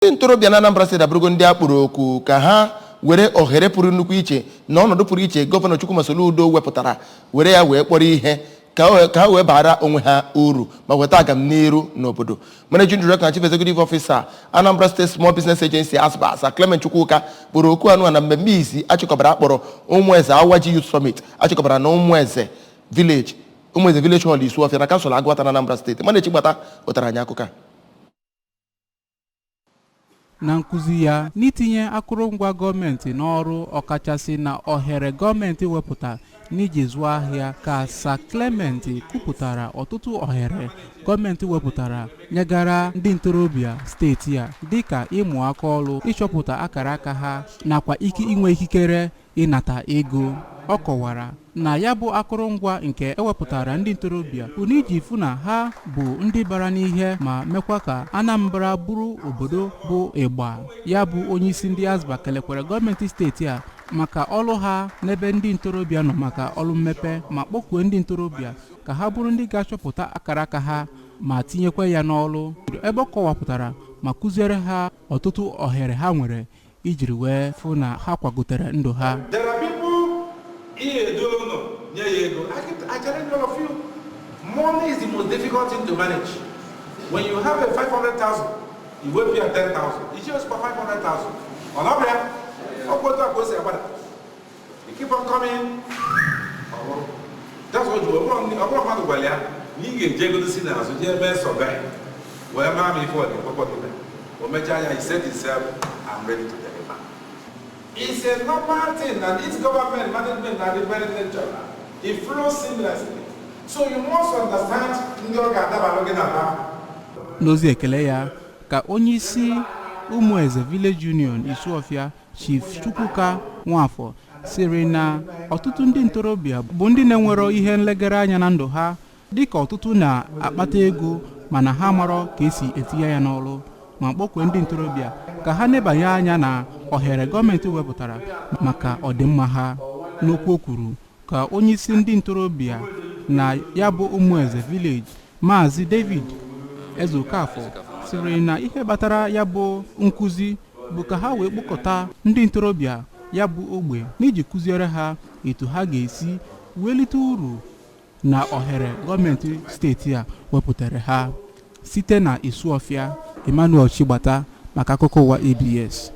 Ndị ntorobịa na Anambra Steeti abụrụgo ndị a kpọrọ oku ka ha were ohere pụrụ nnukwu iche na ọnọdụ pụrụ iche Gọvanọ Chukwuma Soludo wepụtara were ya wee kpọrọ ihe ka ha wee bara onwe ha uru ma weta agamniru n'obodo. Managing Director na Chief Executive Officer, Anambra State Small Business Agency, ASBA, Sir Clement Chukwuka, kpọrọ oku anụ a na mmemme izi achịkọbara akpọrọ Ụmụeze Awaji Youth Summit achịkọbara na Ụmụeze Village Hall, Isuọfịa, na kansụl Agụata na Anambra Steeti. Mana Echigbata wetara anyị akụkọ a. Na nkụzi ya n'itinye akụrụngwa gọọmenti n'ọrụ, ọkachasị na ohere gọọmenti wepụta n'iji zụọ ahịa, ka Sir Clement kwupụtara ọtụtụ ohere gọọmenti wepụtara nyegara ndị ntorobịa steeti a, dịka ịmụ aka ọrụ, ịchọpụta akara aka ha, nakwa ike inwe ikikere ịnata ego. Ọ kọwara na ya bụ akụrụngwa nke ewepụtara ndị ntorobịa bụ n'iji fụ na ha bụ ndị bara n'ihe ma mekwa ka Anambra bụrụ obodo bụ ịgba. Ya bụ onyeisi ndị ASBA kelekwara gọọmenti steeti a maka ọrụ ha n'ebe ndị ntorobịa nọ maka ọrụ mmepe, ma kpọkuo ndị ntorobịa ka ha bụrụ ndị ga-achọpụta akara aka ha ma tinyekwa ya n'ọrụ, ebe ọ kọwapụtara ma kụziere ha ọtụtụ ohere ha nwere ijiri wee fụ na ha kwagotere ndụ ha. There are people ihe edo ụlọ nye ya ego. I challenge all of you. Money is the most difficult thing to manage. When you have a 500,000, you wepụ ya 10,000. It shows for 500,000. Ọ nọ ya? Ọ bụ otu a ka o si agbada. You keep on coming. Ọ bụrụ. That's what you ọ bụrụ mmadụ gwara ya na ị ga-eje ego si n'azụ jee mee survey wee mara ma ife ọ ga-ekwekọ gị mee. O mechaa ya, he said himself, "I'm ready to deliver." It's a normal thing and this government management and the very natural. It flows seamlessly. So you must understand ndị ọ ga-adabalụ gị na ha. N'ozi ekele ya ka onye isi Ụmụeze Village Union Isuọfịa, Chief Chukwuka Nwafọ, sịrị na ọtụtụ ndị ntorobịa bụ ndị na-enwero ihe nlegara anya na ndụ ha, dịka ọtụtụ na-akpata ego mana ha marọ ka esi etinye ya n'ọrụ, ma kpọkwee ndị ntorobịa ka ha nebanye anya na ohere gọọmenti wepụtara maka ọdịmma ha. N'okwu o kwuru ka onyeisi ndị ntorobịa na ya bụ Ụmụeze Village, Maazị David Ezeokafọ, sịrị na ihe kpatara ya bụ nkụzi bụ ka ha wee kpọkọta ndị ntorobịa ya bụ ogbe n'iji kụziere ha etu ha ga-esi welite uru na ohere gọọmenti steeti a wepụtara ha. Site na Isuọfịa, Emmanuel Chigbata maka akụkọ ụwa ABS.